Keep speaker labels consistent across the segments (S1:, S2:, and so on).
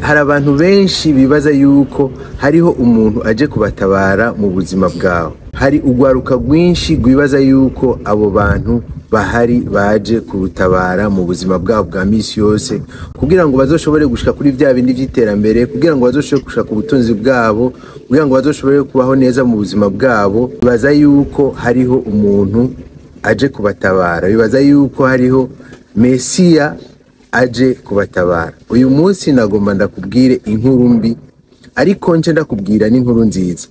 S1: Hari abantu benshi bibaza yuko hariho umuntu aje kubatabara mu buzima bwawe. Hari urwaruka rwinshi rwibaza yuko abo bantu bahari baje kurutabara mu buzima bwabo bwa misi yose, kugira ngo bazoshobore gushika kuri vya bindi vy'iterambere, kugira ngo bazoshobore gushika ku butunzi bwabo, kugira ngo bazoshobore kubaho neza mu buzima bwabo. Bibaza yuko hariho umuntu aje kubatabara, bibaza yuko hariho Mesiya aje kubatabara. Uyu munsi nagomba ndakubwire inkuru mbi, ariko nce ndakubwira n'inkuru nziza.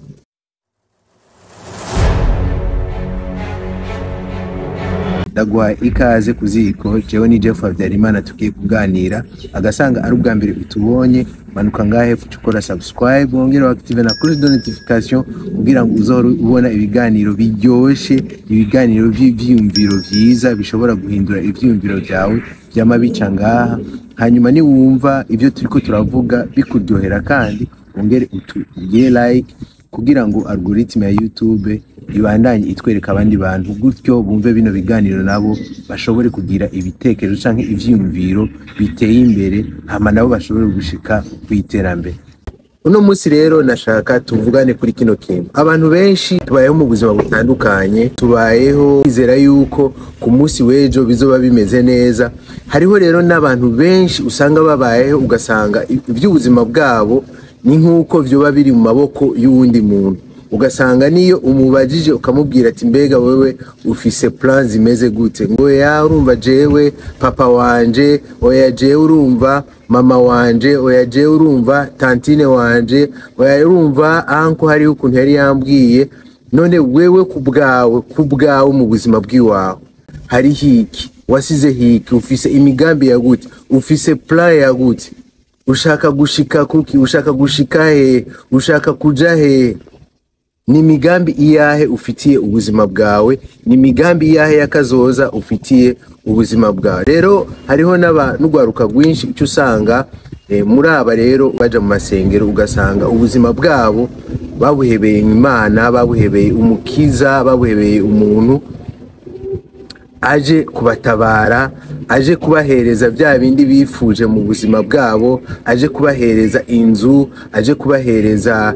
S1: Ndaguha ikaze ku ziko, jewe ni Jeff Habyarimana tugiye kuganira. Agasanga ari ubwa mbere utubonye, manuka ngahe hepfo uce ukora subscribe, wongere active na cloche de notification kugira ngo uzohore ubona ibiganiro biryoshe, ibiganiro vy'ivyiyumviro vyiza bishobora guhindura ivyiyumviro vyawe vyama bica ngaha. Hanyuma niwumva ivyo turiko turavuga bikuryohera, kandi wongere utugire like kugira ngo algorithm ya YouTube ibandanye itwereka abandi bantu, gutyo bumve bino biganiro nabo bashobore kugira ibitekerezo canke ivyiyumviro biteye imbere, hama nabo bashobore gushika kw'iterambere. Uno munsi rero nashaka tuvugane kuri kino kintu. Abantu benshi tubayeho mu buzima butandukanye, tubayeho kwizera yuko ku munsi w'ejo bizoba bimeze neza. Hariho rero n'abantu benshi usanga babayeho ugasanga ivy'ubuzima bwabo ni nk'uko vyoba biri mu maboko y'uwundi muntu. Ugasanga niyo umubajije ukamubwira ati mbega wewe ufise plan zimeze gute, ngo ya urumva jewe papa wanje, oya jewe urumva mama wanje, oya jewe urumva tantine wanje, oya urumva anko hariho ukuntu yari yambwiye. None wewe kubwawe, kubwawe mu buzima bw'iwawe hari hiki wasize, hiki ufise imigambi ya gute, ufise plan ya gute, ushaka gushika kuki, ushaka gushika he, ushaka kuja he? Ni imigambi iyahe ufitiye ubuzima bwawe? Ni imigambi iyahe y'akazoza ufitiye ubuzima bwawe? Rero hariho n'urwaruka rwinshi icyo usanga muri aba rero baja mu masengero, ugasanga ubuzima bwabo babuhebeye Imana, babuhebeye umukiza, babuhebeye umuntu aje kubatabara, aje kubahereza bya bindi bifuje mu buzima bwabo, aje kubahereza inzu, aje kubahereza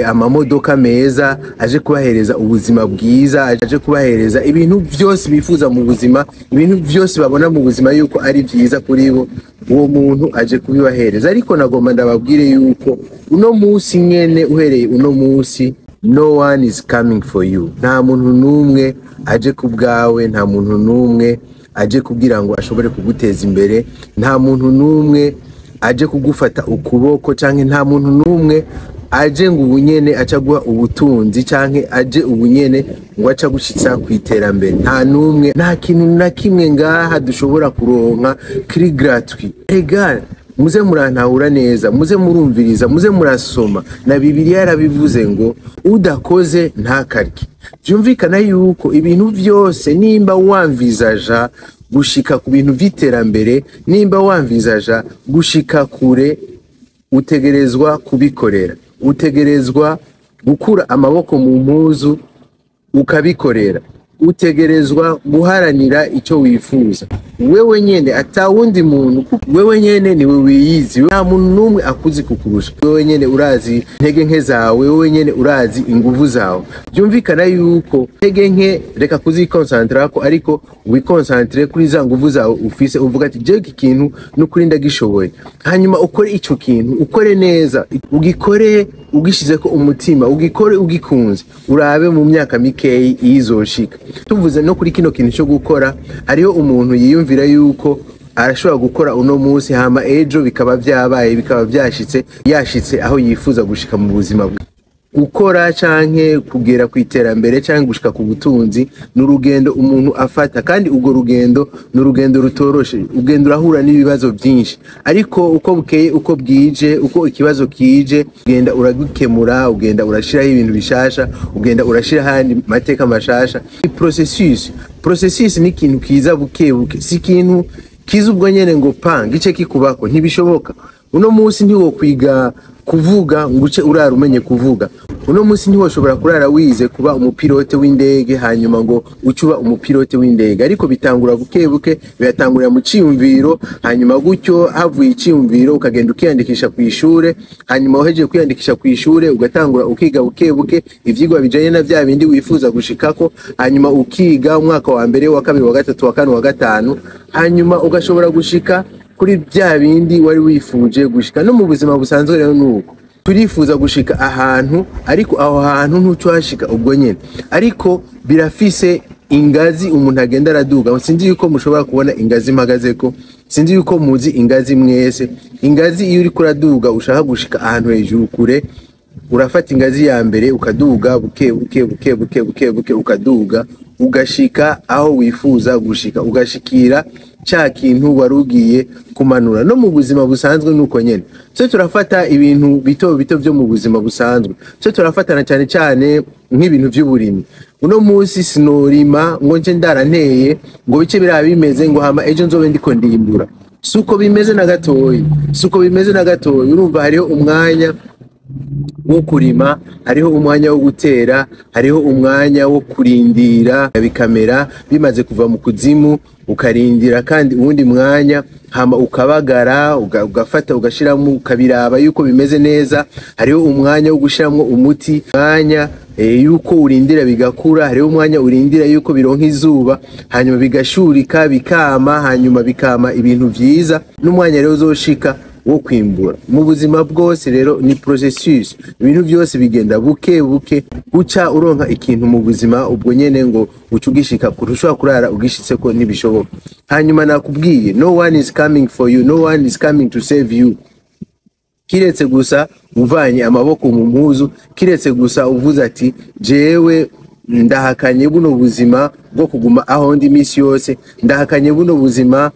S1: amamodoka meza, aje kubahereza ubuzima bwiza, aje kubahereza ibintu byose bifuza mu buzima, ibintu byose babona mu buzima yuko ari byiza kuri bo, uwo muntu aje kubibahereza. Ariko nagomba ndababwire yuko uno munsi nyene, uhereye uno munsi, no one is coming for you. Nta muntu n'umwe aje ku bwawe, nta muntu n'umwe aje kugira ngo ashobore kuguteza imbere, nta muntu n'umwe aje kugufata ukuboko, canke nta muntu n'umwe aje ngo ubunyene aca guha ubutunzi, canke aje ubunyene ngo aca gushitsa kw'iterambere. Nta n'umwe, nta kintu na kimwe ngaha dushobora kuronka kiri gratuit. Ega muze murantahura neza, muze murumviriza, muze murasoma. Na Bibiliya yarabivuze ngo udakoze ntakarye. Vyumvikana yuko ibintu vyose, nimba wamvizaja gushika ku bintu vy'iterambere, nimba wamvizaja gushika kure, utegerezwa kubikorera, utegerezwa gukura amaboko mu mpuzu ukabikorera, utegerezwa guharanira icyo wifuza wewe nyene, ata wundi muntu. Wewe nyene niwe wiyizi, nta muntu n'umwe akuzi kukurusha. Wewe nyene urazi intege nke zawe, wewe nyene urazi inguvu zawe. Byumvikana yuko intege nke reka kuzikonsantrako, ariko wikonsantre kuri za nguvu zawe ufise, uvuga ati jewe iki kintu n'ukuri ndagishoboye. Hanyuma ukore ico kintu, ukore neza, ugikore ugishizeko umutima, ugikore ugikunze, urabe mu myaka mikeyi izoshika. Tuvuze no kuri kino kintu cyo gukora, hariho umuntu yiyumvira yuko arashobora gukora uno munsi, hama ejo bikaba vyabaye, bikaba vyashitse, yashitse aho yifuza gushika mu buzima bwe. Gukora canke kugera ku iterambere canke gushika ku butunzi ni urugendo umuntu afata, kandi urwo rugendo ni urugendo rutoroshe. Ugenda urahura n'ibibazo byinshi, ariko uko bukeye uko bwije, uko ikibazo kije, ugenda uragikemura, ugenda urashiraho ibintu bishasha, ugenda urashiraho ayandi mateka mashasha. Processus ni ikintu kiza buke buke, si ikintu kiza ubwo nyene ngo pa gice kikubako, ntibishoboka. Uno munsi ntiwokwiga Kuvuga ngo uce urara umenye kuvuga. Uno munsi ntiwoshobora kurara wize kuba umupilote w'indege, hanyuma ngo uce uba umupilote w'indege. Ariko bitangura buke buke, biratangurira mu ciyumviro. Hanyuma gutyo havuye iciyumviro, ukagenda ukiyandikisha ku ishure. Hanyuma uhejeje kwiyandikisha ku ishure, ugatangura ukiga buke buke ivyigwa bijanye na vya bindi wifuza gushikako. Hanyuma ukiga umwaka wa mbere, wa kabiri, wa gatatu, wa kane, wa gatanu, hanyuma ugashobora gushika kuri bya bindi wari wifuje gushika. No mu buzima busanzwe rero nuko turifuza gushika ahantu, ariko aho hantu ntucwashika ubwo nyene, ariko birafise ingazi umuntu agenda araduga. Sinzi yuko mushobora kubona ingazi mpagazeko, sinzi yuko muzi ingazi mwese. Ingazi, iyo uriko uraduga ushaka gushika ahantu hejuru kure, urafata ingazi ya mbere, ukaduga buke buke buke buke buke buke, ukaduga, ugashika aho wifuza gushika, ugashikira ca kintu wari ugiye kumanura. No mu buzima busanzwe nuko nyene. Twe turafata ibintu bito bito byo mu buzima busanzwe, twe turafatana cyane cyane nk'ibintu by'uburimyi. Uno munsi sinorima ngo nce ndaranteye ngo bice biraba bimeze ngo hama ejo nzobe ndiko ndimbura. Suko bimeze na gatoyi, suko bimeze na gatoyi. Urumva, hariho umwanya wo kurima, hariho umwanya wo gutera, hariho umwanya wo kurindira bikamera bimaze kuva mu kuzimu, ukarindira kandi uwundi mwanya, hama ukabagara, ugafata ugashiramo, ukabiraba yuko bimeze neza. Hariho umwanya wo gushiramwo umuti, umwanya yuko urindira bigakura. Hariho umwanya urindira yuko bironka izuba, hanyuma bigashurika, bikama, hanyuma bikama ibintu vyiza, n'umwanya rero uzoshika wo kwimbura. Mu buzima bwose rero ni processus, ibintu byose bigenda buke buke. Guca uronka ikintu mu buzima ubwo nyene ngo uce ugishika kure, ushobora kurara ugishitse ko ntibishoboka. Hanyuma nakubwiye, no one is coming for you, no one is coming to save you, kiretse gusa uvanye amaboko mu mpuzu, kiretse gusa uvuze ati: "Jewe ndahakanye buno buzima bwo kuguma aho ndi iminsi yose, ndahakanye buno buzima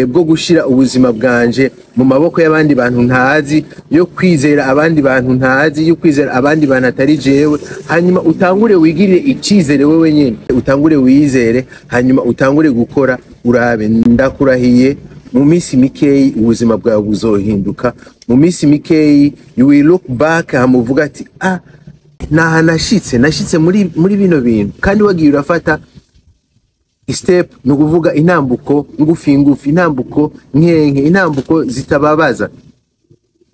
S1: bwo gushira ubuzima bwanje mu maboko y'abandi bantu ntazi, yo kwizera abandi bantu ntazi, yo kwizera abandi bantu atari jewe." Hanyuma utangure wigirire icizere wewe nyene, utangure wiyizere, hanyuma utangure gukora, urabe. Ndakurahiye, mu minsi mikeyi ubuzima bwawe buzohinduka. Mu minsi mikeyi you will look back, hama uvuga ati: "Ah, naha nashitse muri bino bintu." Kandi wagiye urafata step, ni ukuvuga intambuko ngufi ngufi, intambuko nkenke, intambuko zitababaza.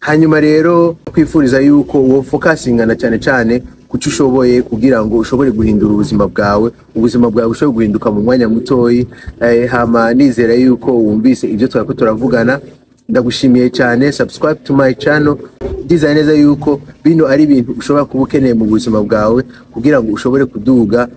S1: Hanyuma rero kwifuriza yuko wo focusingana cyane cyane kuco ushoboye kugira ngo ushobore guhindura ubuzima bwawe, ubuzima bwawe bushobore guhinduka mu mwanya mutoyi. Hama nizera yuko wumvise ibyo twariko turavugana. Ndagushimiye cyane. Subscribe to my channel. Ndizera neza yuko bino ari ibintu ushobora kuba ukeneye mu buzima bwawe kugira ngo ushobore kuduga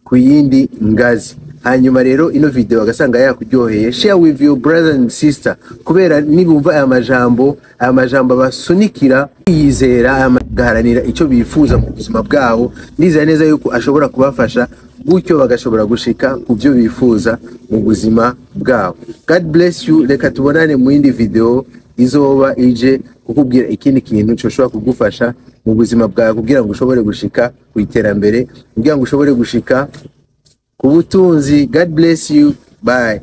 S1: ku yindi ngazi. Hanyuma rero ino video agasanga yakuryoheye, share with your brother and sister, kubera nibumva aya majambo abasunikira kwiyizera, gaharanira icyo bifuza mu buzima bwabo, ndizera neza yuko ashobora kubafasha, gutyo bagashobora gushika ku byo bifuza mu buzima bwabo. God bless you. Reka tubonane mu yindi video izoba ije kukubwira ikindi kintu cyoshobora kugufasha mu buzima bwawe kugira ngo ushobore gushika ku iterambere, kugira ngo ushobore gushika ku butunzi. God bless you. Bye.